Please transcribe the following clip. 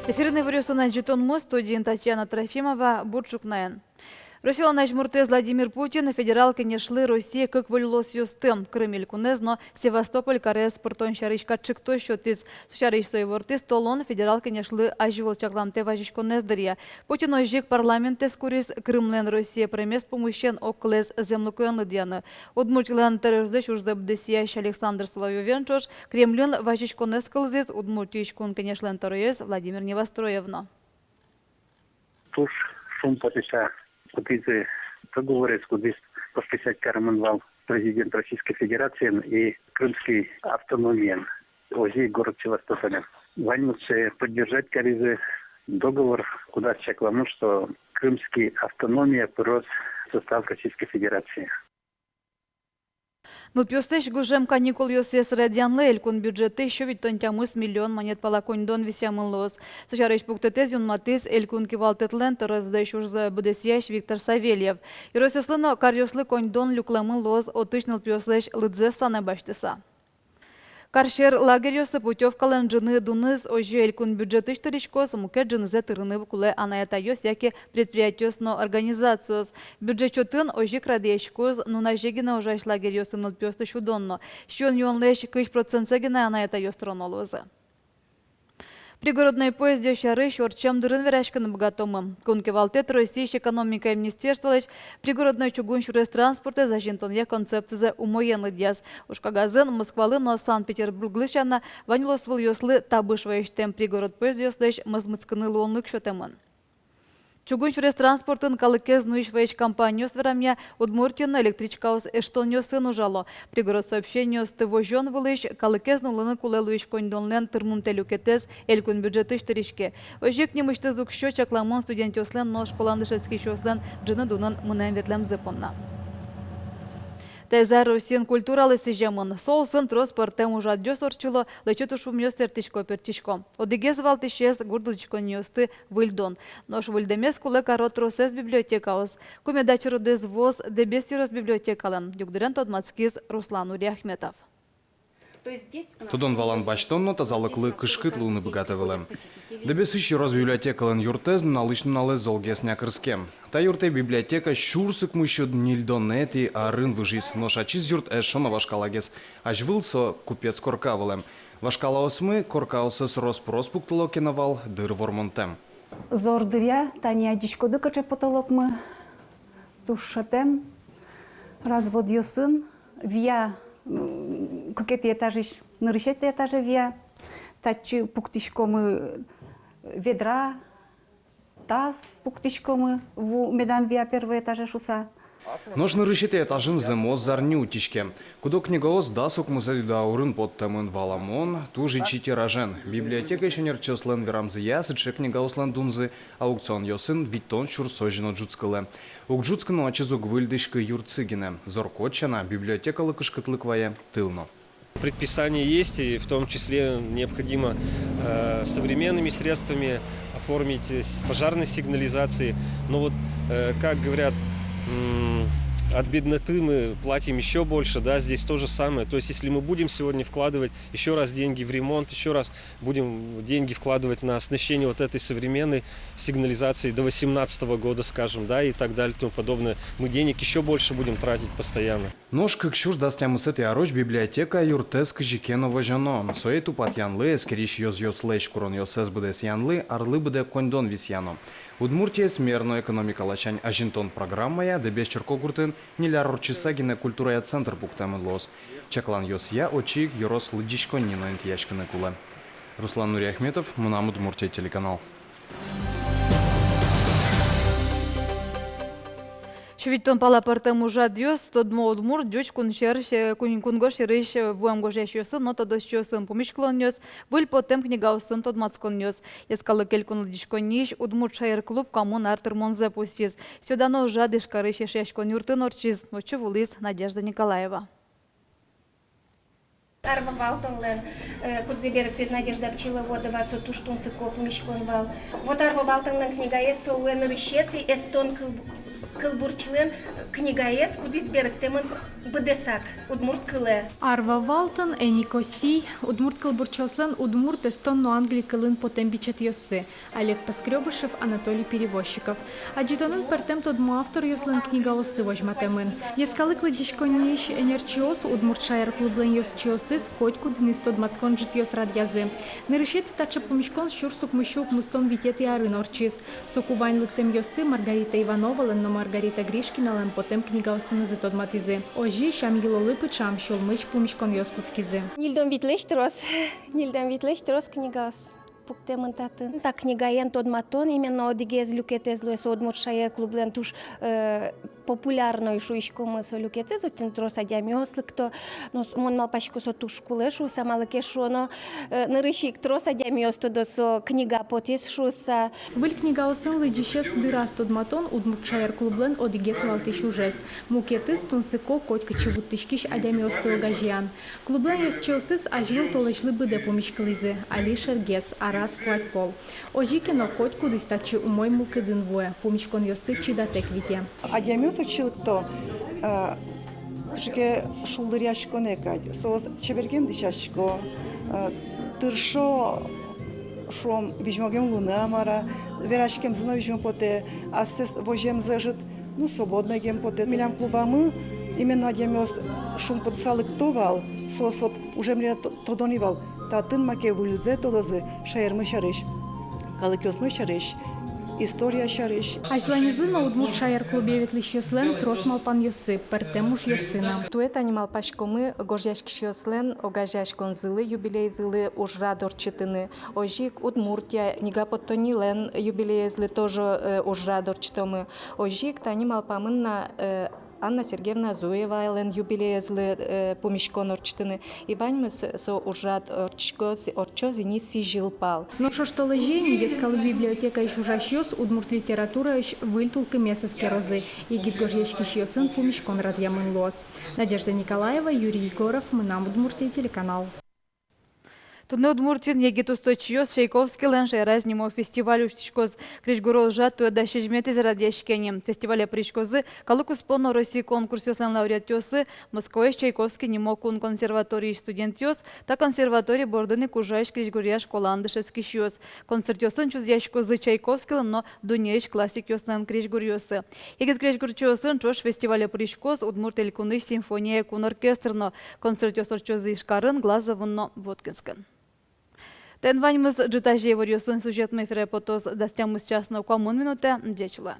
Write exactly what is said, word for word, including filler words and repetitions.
Эфирын иворъёсын ӝытонмы, студиын Татьяна Трофимова. Бур ӵукнаен. Россилэн азьмуртэз Владимир Путин Федерал Кенешлы Россие кык выль улосъёсты: Крым Элькунэз но Севастополь карез пыртон сярысь кат ӵектос сётӥз. Со сярысь со ивортӥз толон Федерал Кенешлы азьвыл чакламтэ вазиськонэз дыръя. Путин озьы ик парламентэз куриз Крымлэн Россие пыремез пумысен огкылэз зэмлыкоен лыдъяны. Удмуртилэн тӧроезлэсь ужзэ быдэсъясь Александр Соловьёвен ӵош Кремльын вазиськонэз кылзӥз Удмуртиысь Кун Кенешлэн тӧроез Владимир Невоструев но. Туж шумпотыса кутӥзы договорез, кудӥз подписать каремын вал президент Российской Федерациен и Крымской автономиен, озьы ик город Севастополен. Ваньмыз сое поддержать каризы, договор, кудаз чакламын, что Крымский автономия пыроз в состав Российской Федерации. Нылпиослэсь гужем каникулъёссэс радъянлы элькун бюджетысь сю витьтон тямыс миллион манет пала коньдон висъямын луоз. Со сярысь пуктэтэз юнматӥз элькун кивалтэтлэн тӧроезлэсь ужзэ быдэсъясь Виктор Савельев. Ёросъёслы но каръёслы коньдон люкламын луоз отысь нылпиослэсь лыдзэс санэ басьтыса. Карсьӧр лагерьёсы путёвкалэн ӝыны дуныз озьы элькун бюджетысь тыриськоз, мукет ӝынызэ тырыны кулэ анай-атайёс яке предприятиос но организациос. Бюджет чотын озьы ик радъяськоз нуназе гинэ ужась лагерьёсы нылпиосты сюдон но. Сиён-юонлэсь кызь процентсэ гинэ анай-атайёс тыроно луозы. Пригородной поездъёс сярысь ортчем дырын вераськыны быгатомы. Кун кивалтэт Россиысь экономикая министерстволэсь пригородной чугун сюрес транспортэз азинтонъя концепцизэ умоен лыдъяз. Уж кагазын Москвалы но Санкт-Петербурглы сяна вань улосвылъёслы табыш вайисьтэм пригород поездъёслэсь мозмытскыны луонлык сётэмын. Чугун сюрес транспортын калыкез нуись-ваись компаниос верамъя, Удмуртиын но электричкаос эштонъёсын ужало. Пригород сообщениосты возён вылысь калыкез нуллыны кулэ луись коньдонлэн тырмымтэ люкетэз элькун бюджетысь тыриське. Озьы ик нимысьтыз уксё чакламын студентъёслэн но школаын дышетскисьёслэн ӝыны дунын мынэм-ветлэмзы понна. Таиз ар Россиын культуралы сӥземын. Со улсын трос пӧртэм ужрадъёс ортчыло, лэчыт ужпумъёс сэрттӥсько-пертчисько. Одӥгез валтӥсез — гурт лыдӟиськонниосты выльдон. Нош выльдэмез кулэ каро тросэз библиотекаос. Ку меда черодэз вуоз Дэбес ёрос библиотекалэн, югдурен тодматскиз Руслан Нуриахметов. Тодон-валан басьтон но тазалыклы кышкыт луыны быгатэ вылэм. Дэбесысь ёрос библиотекалэн юртэз нуналысь нуналэ золгес някырскем. Та юртэ библиотека сюрс укмыссю ньыльдонэтӥ арын выжиз, нош ачиз юрт эшшо но вашкалагес. Азьвыл со купец корка вылэм. Вашкалаосмы коркаоссэс рос-прос пуктыло ке но вал, дыр вормонтэм. Зор дыръя, тани адӟиськоды, кыӵе потолокмы, туж шӧтэм, разводъёсын, вия, м, кыкетӥ этажысь нырысетӥ этаже вия. Татчы пуктӥськомы ведра, таз пуктӥськомы, ву медам вия первой этаже шуыса. Нош нырысетӥ этажын зэмос зарни утиське. Куд-ог книгаос дас укмысэтӥ даурын поттэмын, валамон, туж ичи тиражен. Библиотекаысь ӧнерчиослэн верамзыя, сыӵе книгаослэн дунзы аукционъёсын витьтон сюрсозь но ӝутскылэ. Уг ӝутскы но ачиз уг выльдӥськы юртсы гинэ. Зор-кот сяна, библиотекалы кышкытлык вае тыл но. Предписание есть, и в том числе необходимо, э, современными средствами оформить, э, с пожарной сигнализацией. Но вот, э, как говорят, м, от бедноты мы платим ещё больше, да, здесь то же самое. То есть, если мы будем сегодня вкладывать ещё раз деньги в ремонт, ещё раз будем деньги вкладывать на оснащение вот этой современной сигнализации до восемнадцатого года, скажем, да, и так далее и тому подобное, мы денег ещё больше будем тратить постоянно. Нош кык сюрс дас тямысэтӥ арозь библиотека юртэз кызьы ке но возёно. Сое тупатъянлы, эскерись ёзъёслэсь куронъёссэс быдэсъянлы арлы быдэ коньдон висъяно. Удмуртиез мер но экономика ласянь азинтон программая Дэбес черкогуртын ньыль ар ортчыса гинэ культурая центр пуктэмын луоз. Чакланъёсъя, отчы ик ёрос лыдӟиськонни но интыяськыны кулэ. Руслан Нуриахметов, «Мынам Удмуртие» телеканал. Сю витьтон пала пӧртэм ужрадъёс, тодмо удмурт, ӟуч, кунсьӧр, се-, кун-, кунгож сьӧрысь вуэм гожъясьёсын но тодосчиосын пумиськылонъёс, выль поттэм книгаосын тодматсконъёс. Йӧскалык элькун лыдӟиськонниысь «Удмурт шаер» клуб куамын ар тырмонзэ пусйиз. Сё дано ужрад Ижкарысь Эшъяськон юртын ортчиз, отчы вуылӥз Надежда Николаева. Арво валтонлэн, э, кудзэ берыктӥз Надежда Пчеловодова, со туж тунсыко пумиськон вал. Вот арво валтонлэн книгаез, со луэ нырысетӥ эстон кыл Кылбурчилэн книгаез, кудӥз берыктэмын быдэсак удмурт кылэ. Арва валтын, Эни Косий, удмурт кылбурчиослэн удмурт, эстон но англи кылын потэм бичетъёссы. Олег Поскрёбышев, Анатолий Перевозчиков. Адӟытонын пӧртэм тодмо авторъёслэн книгаоссы возьматэмын. Йӧскалык лыдӟиськонниысь ӧнерчиос «Удмурт шаер» клублэн ёзчиосыз котькудӥныз тодматскон ӝытъёс радъязы. Нырысетӥ таӵе пумиськон сюрс укмыссю укмыстон витетӥ арын ортчиз. Соку вань лыктэмъёсты Маргарита Ивановалэн но Маргарита Гришкиналэн потэм книгаосынызы тодматӥзы. Озьы сям-йылолы пыӵам, сюлмысь пумиськонъёс кутскизы. Ньыльдон витьлэсь трос, ньыльдон витьлэсь трос книгаос пуктэмын татын. Та книгаен тодматон именно одӥгез люкетэз луэ, со «Удмурт шаер» клублэн туж, э, популярной, шуиськомы, со люкетэз, отын трос адямиос лыкто. Но с-, мон малпасько, со туж кулэ шуыса, малы ке шуоно, э, нырысь ик трос адямиос тодо со книга потэз шуыса. Выль книгаосын лыдӟисез дыраз тодматон «Удмурт шаер» клублэн одӥгез валтӥсь ужез. Мукетыз — тунсыко, котькытчы вуттӥськись адямиосты огазеян. Клублэн ёзчиосыз азьвыл толэзьлы быдэ пумиськылӥзы, али шергес, араз куать пол. Озьы ке но, котькудӥз татчы умой мылкыдын вуэ, пумиськонъёсты чидатэк вите. Адямиос отчы лыкто, э, кыӵе ке шулдыръяськонэ кадь, соос чеберген дӥсясько, э, тыршо, шуом, визьмогем луыны-а, мар-а, вераськемзы но визьмо потэ, ассэс воземзы ӧжыт, ну, свободнойгем потэ. Милям клубамы именно адямиос шумпотыса лыкто вал, соос вот уже милемлы то-, тодо ни вал, татын маке выльзэ тодозы шаермы сярысь, калыкъёсмы сярысь, история сярысь. Азьланезлы но «Удмурт шаер» клубе ветлӥсьёслэн трос малпанъёссы, пӧртэм ужъёссы но. Туэ тани малпаськомы гожъяськисьёслэн огазеяськонзылы, юбилейзылы ужрад ортчытыны. Озьы ик Удмуртия книга поттоннилэн юбилеезлы тоже, э, ужрад ортчытомы. Озьы ик тани малпамын на, э, Анна Сергеевна Зуевалэн юбилеезлы, э, пумиськон ортчытыны. И ваньмыз со ужрад ортчиськоз, ортчоз ини сӥзьыл пал. Нош оштолэзе ини йӧскалык библиотекаысь ужасьёс удмурт литератураысь выль тулкымез эскерозы, егит гожъяськисьёсын пумиськон радъямын луоз. Надежда Николаева, Юрий Егоров, «Мынам Удмуртие» телеканал. Туннэ Удмуртиын егит усточиос Чайковскийлэн шаераз нимо фестиваль усьтӥськоз. Крезьгуро ужрад туэ дас сизьыметӥзэ радъяське ни. Фестивале пыриськозы калык куспо но Россия конкурсъёслэн лауреатъёссы, Москваысь Чайковский нимо кун консерваториысь студентъёс, та консерватория бордын ик ужась крезьгуръя школаын дышетскисьёс. Концертъёсын чузъяськозы Чайковскийлэн но дуннеысь классикъёслэн крезьгуръёссы. Егит крезьгурчиосын ӵош фестивале пыриськоз Удмурт Элькунысь симфония кун оркестр но. Концертъёс ортчозы Ижкарын, Глазовын но Воткинскын. Таин ваньмыз. Ӝытазе иворъёсын сюжетмы эфире потоз дас тямыс час но куамын минутэ. Ӟеч луэ.